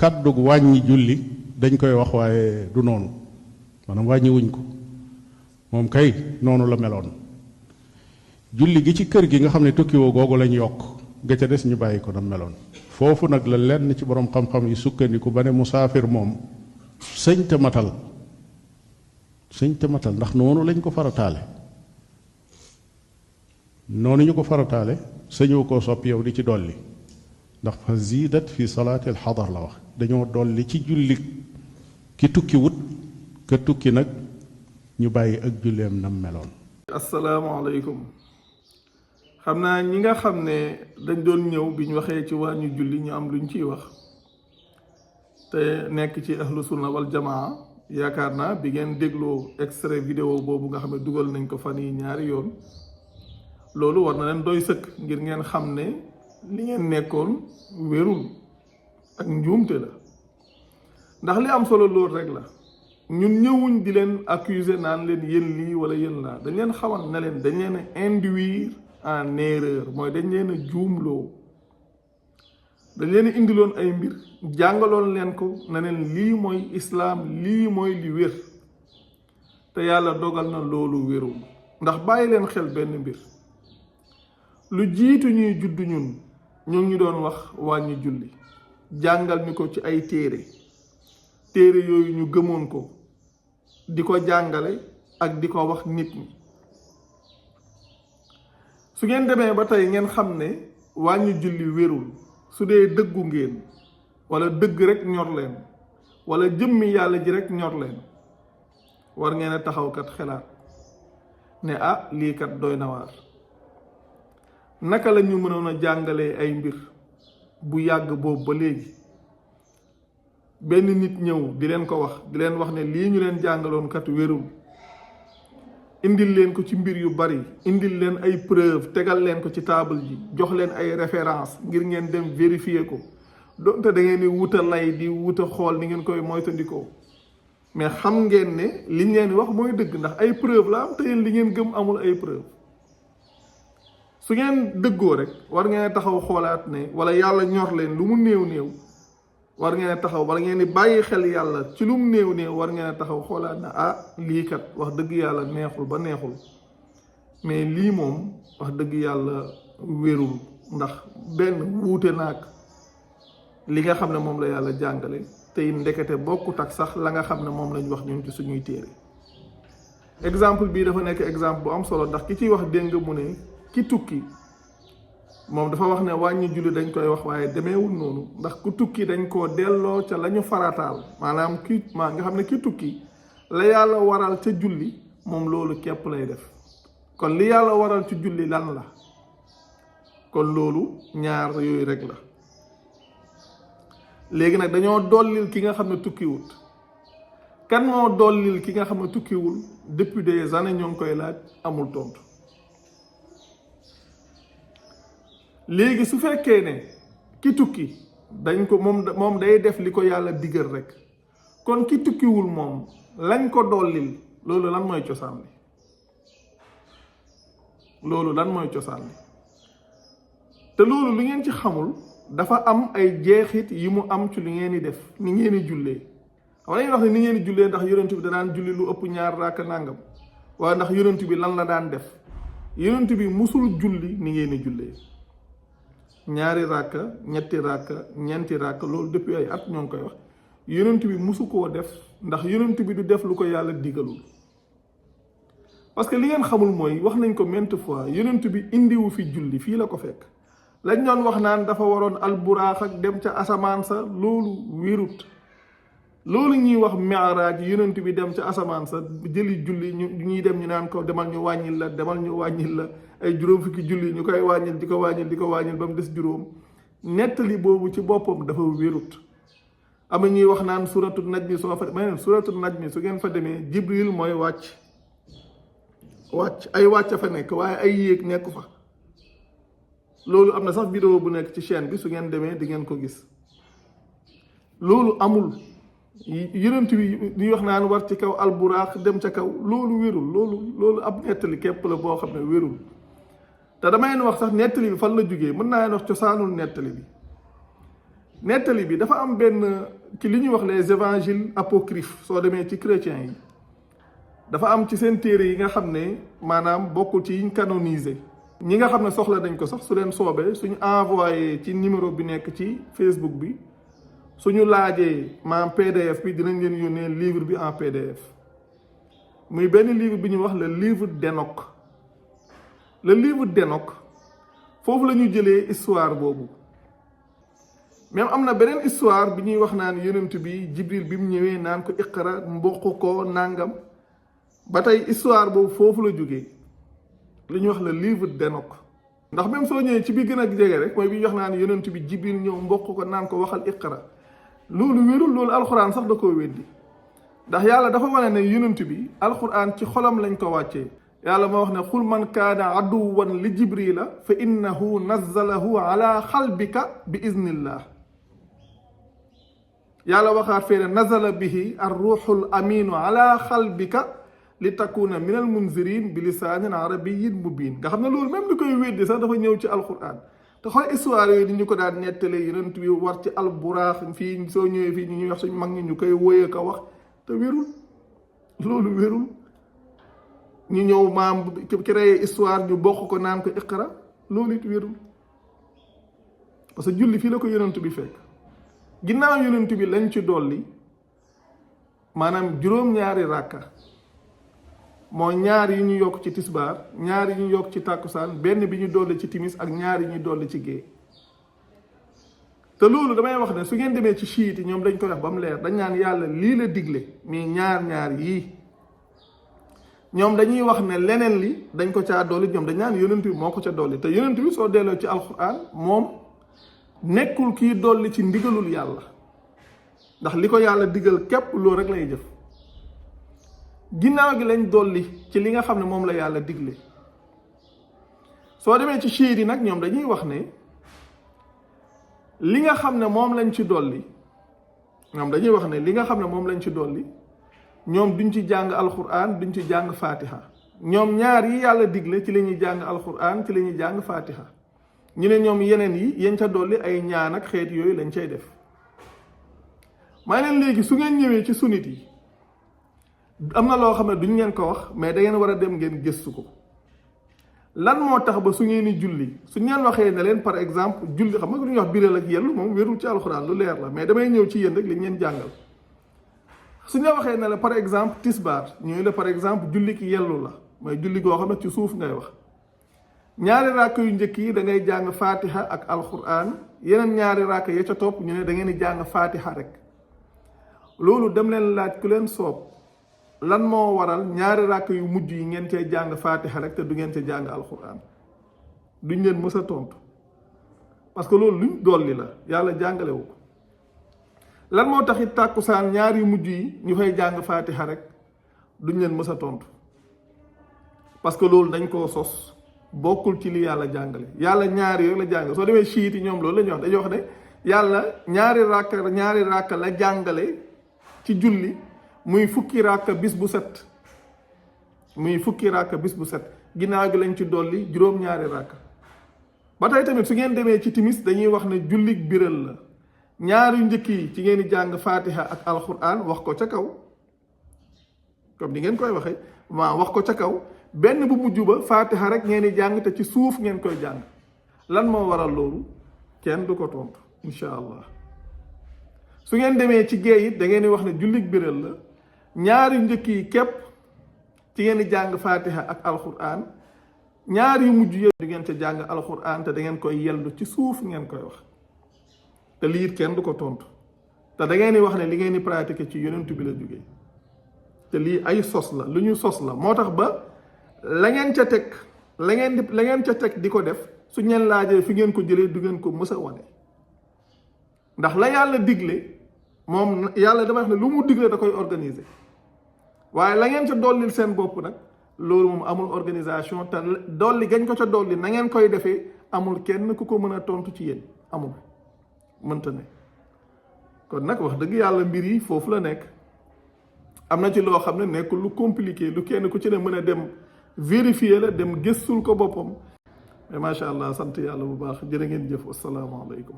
kàddug wàññi julli dañ koy wax waaye du noonu maanaam wàññi wuñ ko moom kay noonu la meloon julli gi ci kër gi nga xam ne tukkiwoo googu lañ yokk ga ca des ñu bàyyi ko na meloon foofu nag la lenn ci borom xam-xam yi sukkandiku ba ne musaafir moom sëñ te matal ndax noonu lañ ko farataale noonu ñu ko farataale sëñoo koo sopp yow di ci dolli ndax fa ziidat fi salaati alxadar la wax dañoo dolli ci julli ki tukki wut ka tukki nag ñu bàyyi ak julleem nam meloon. asalaamaaleykum xam naa ñi nga xam ne dañ doon ñëw bi ñu waxee ci wàññi julli ñu am luñ ciy wax te nekk ci ahlu sunna wal jamaa yaakaar naa bi ngeen dégloo extrait vidéo boobu nga xam ne dugal nañ ko fan yi ñaari yoon loolu war na leen doy sëkk ngir ngeen xam ne li ngeen nekkoon wérul ak njuumte la ndax li am solo loolu rek la ñun ñëwuñ di leen accuser naan leen yéen lii wala yéen laa dañ leen xamal ne leen dañ leen a induire en erreur mooy dañ leen a juumloo dañ leen a indiloon ay mbir jàngaloon leen ko ne leen lii mooy islaam lii mooy li wér te yàlla dogal na loolu wérul ndax bàyyi leen xel benn mbir lu jiitu ñuy judd ñun ñoo ngi doon wax wàññi julli jàngal ñu ko ci ay téere yooyu ñu gëmoon ko di ko jàngale ak di ko wax nit ñi su ngeen demee ba tey ngeen xam ne wàññi julli wérul su dee dëggu ngeen wala dëgg rek ñor leen wala jëmmi yàlla ji rek ñor leen war ngeen a taxaw kat xelaat ne ah lii kat doy na waar naka la ñu mënoon a jàngalee ay mbir bu yàgg boobu ba léegi benn nit ñëw di leen ko wax di leen wax ne lii ñu leen jàngaloon kat wérul indil leen ko ci mbir yu bari indil leen ay preuve tegal leen ko ci table ji jox leen ay référence ngir ngeen dem vérifier ko donte da ngeen di wuta lay di wuta xool ni ngeen koy moytandikoo mais xam ngeen ne liñ leen di wax mooy dëgg ndax ay preuve la am te yéen li ngeen gëm amul ay preuve su ngeen dëggoo rek war ngeen taxaw xoolaat ne wala yàlla ñor leen lu mu néew war ngeen taxaw wala ngeen di bàyyi xel yàlla ci lu mu néew war ngeen taxaw xoolaat ne ah lii kat wax dëgg yàlla neexul ba neexul mais lii moom wax dëgg yàlla wérul ndax benn wuute naag li nga xam ne moom la yàlla jàngale tey ndekete bokkut ak sax la nga xam ne moom lañ wax ñun ci suñuy téere exemple bii dafa nekk exemple bu am solo ndax ki ciy wax dégg nga mu ne ki tukki moom dafa wax ne wàññi julli dañ koy wax waaye demeewul noonu ndax ku tukki dañ koo delloo ca la ñu farataal maanaam nga xam ne ki tukki la yàlla waral ca julli moom loolu képp lay def kon li yàlla waral ci julli lan la kon loolu ñaar yooyu rek la léegi nag dañoo dollil ki nga xam ne tukkiwut kan moo dollil ki nga xam ne tukkiwul depuis des années ñoo ngi koy laaj amul tontu. léegi su fekkee ne ki tukki dañ ko moom day def li ko yàlla digal rek kon ki tukkiwul moom lañ ko dollil loolu lan mooy cosaan li te loolu li ngeen ci xamul dafa am ay jeexit yi mu am ci li ngeen di def ni ngeen di jullee xam nañuy wax ne ni ngeen di jullee ndax yonent bi danaan julli lu ëpp ñaar raaka nàngam waaye ndax yonent bi lan la daan def yonent bi musul julli ni ngeen di jullee ñaari ràkka ñetti ràkka ñeenti ràkka loolu depuis ay at ñoo ngi koy wax yonent bi musu koo def ndax yonent bi du def lu ko yàlla digalul parce que li ngeen xamul mooy wax nañ ko maintes fois yonent bi indiwu fi julli fii la ko fekk lañ doon wax naan dafa waroon alburaax ak dem ca asamaan sa loolu wérut loolu ñuy wax mi'raaj yonent bi dem ca asamaan sa jëli julli ñuy dem ñu naan ko demal ñu wàññil la ay juróom fukki julli ñu koy wàññil di ko wàññil ba mu des juróom nettali boobu ci boppam dafa wérut am na ñuy wax naan suratu najmi suratu najmi su ngeen fa demee jibril mooy wàcc ay wàcc fa nekk waaye ay yéeg nekku fa loolu am na sax vidéo bu nekk ci chaîne bi su ngeen demee di ngeen ko gis loolu amul yonent bi ñuy wax naan war ci kaw alburaax dem ca kaw loolu wérul loolu ab nettali képp la boo xam ne wérul te damay wax sax nettali bi fan la jógee mën naa leen wax cosaanul nettali bi nettali bi dafa am benn ci li ñuy wax les évangiles apocryphes soo demee ci chrétiens yi dafa am ci seen téere yi nga xam ne maanaam bokkul ci yiñ canonisé. ñi nga xam ne soxla dañ ko sax su leen soobee suñu envoyé ci numéro bi nekk ci Facebook bi suñu laajee maanaam PDF bi dinañ leen yónnee livre bi en PDF muy benn livre bi ñuy wax le livre d'Enoch. le livre d'Enoch foofu la ñu jëlee histoire boobu même am na beneen histoire bi ñuy wax naan yonent bi Jibril bi mu ñëwee naan ko iqra mboq ko nangam ba tey histoire boobu foofu la jógee li ñuy wax le livre d'Enoch. ndax même soo ñëwee ci bi gën a jege rek mooy bi ñu wax naan yonent bi Jibril ñëw mboq ko naan ko waxal iqra loolu wérul, loolu alxuraan sax da koo weddi ndax yàlla dafa wane ne yonent bi alxuraan ci xolam lañ ko wàccee. yàlla moo wax ne xul man kaana aduwan li jibrila fa innahu nazzalahu ala xalbika bi iznillah. yàlla waxaat fee ne nazala bihi arruxul aminu ala xalbika li takuna min al munzirin bi lisaanin arabiyin mubin. nga xam ne loolu même li koy weddi sax dafa ñëw ci alquran te xool histoire yooyu di ñu ko daan nettalee yonent bi war ci alburaax fii soo ñëwee fii ñu ñuy wax suñ mag ñi ñu koy wóyee ko wax te wérul, loolu wérul. ñu ñëw maam créé histoire ñu bokk ko naan ko iqra loolu it wérul parce que julli fii la ko yonent bi fekk. ginnaaw yonent bi lañ ci dolli maanaam juróom-ñaari ràkka moo ñaar yi ñu yokk ci tisbaar ñaar yi ñu yokk ci tàkkusaan benn bi ñu dolli ci timis ak ñaar yi ñu dolli ci gée. te loolu damay wax ne su ngeen demee ci chiite yi ñoom dañ ko wax ba mu leer dañ naan yàlla lii la digle mais ñaar yii ñoom dañuy wax ne leneen li dañ ko caa dolli ñoom dañ naan yonent bi moo ko ca dolli te yonent bi soo delloo ci alquran moom nekkul kii dolli ci ndigalul yàlla ndax li ko yàlla digal képp loolu rek lay jëf. ginnaaw gi lañ dolli ci li nga xam ne moom la yàlla digle. soo demee ci chiite yi nag ñoom dañuy wax ne li nga xam ne moom lañ ci dolli ñoom dañuy wax ne li nga xam ne moom lañ ci dolli ñoom duñ ci jàng alquran duñ ci jàng fatiha. ñoom ñaar yi yàlla digle ci la ñuy jàng alquran ci la ñuy jàng fatiha. ñu ne ñoom yeneen yi yañ ca dolli ay ñaan ak xeet yooyu lañ cay def. may leen léegi su ngeen ñëwee ci sunnit yi am na loo xam ne duñ leen ko wax mais da ngeen war a dem ngeen gëstu ko. lan moo tax ba su ngeen di julli su ngeen waxee ne leen par exemple julli xam nga lu ñuy wax biral ak yellu moom wérul ci alxuraan lu leer la mais damay ñëw ci yéen rek li ngeen jàngal. su ñu waxee ne la par exemple tisbaar ñooy la par exemple julli ki yellu la mooy julli goo xam ne ci suuf ngay wax. ñaari ràkk yu njëkk yi da ngay jàng fatiha ak alquran yeneen ñaari ràkk ya ca topp ñu ne da ngeen di jàng fatiha rek loolu dem leen laaj ku leen soob lan moo waral ñaari ràkk yu mujj yi ngeen cay jàng fatiha rek te du ngeen ca jàng alquran duñ leen mës a tontu parce que loolu luñ dolli la yàlla jàngalewu ko. lan moo tax it tàkkusaan ñaar yu mujj yi ñu fay jàng fatiha rek duñ leen mës a tontu parce que loolu dañ koo sos. bokkul ci li yàlla jàngale yàlla ñaari yooyu la jàngale soo demee chiite yi ñoom loolu la ñuy wax dañuy wax ne yàlla ñaari ràkk la jàngale ci julli muy fukki ràkk bis bu set ginnaaw gi lañ ci dolli juróom-ñaari ràkk. ba tey tamit su ngeen demee ci timis dañuy wax ne jullik biral la ñaari njëkk yi ci ngeen di jàng fatiha ak alquran wax ko ca kaw comme ni ngeen koy waxee maa wax ko ca kaw. benn bu mujj ba fatiha rek ngeen di jàng te ci suuf ngeen koy jàng lan moo waral loolu kenn du ko tontu incha allah. su ngeen demee ci géej it da ngeen di wax ne jullik biral la ñaari njëkk yi képp ci ngeen di jàng fatiha ak alquran ñaari yu mujj yëpp di ngeen ca jàng alquran te da ngeen koy yellu ci suuf ngeen koy wax te lii it kenn du ko tontu te da ngeen di wax ne li ngeen di pratiquer ci yonent bi la jógee te lii ay sos la lu ñu sos la moo tax ba. la ngeen ca teg di ko def su ñeen laajee fi ngeen ko jëlee du ngeen ko mës a wane ndax la yàlla digle moom yàlla dama wax ne lu mu digle da koy organiser waaye la ngeen ca dollil seen bopp nag loolu moom amul organisation te dolli gañ ko ca dolli na ngeen koy defee amul kenn ku ko mën a tontu ci yéen amul mënta ne. kon nag wax dëgg yàlla mbir yi foofu la nekk am na ci loo xam ne nekkul lu compliqué lu kenn ku ci ne mën a dem vérifier la dem gëstul ko boppam mais macha allah sant yàlla bu baax jërë ngeen jëf asalaamaaleykum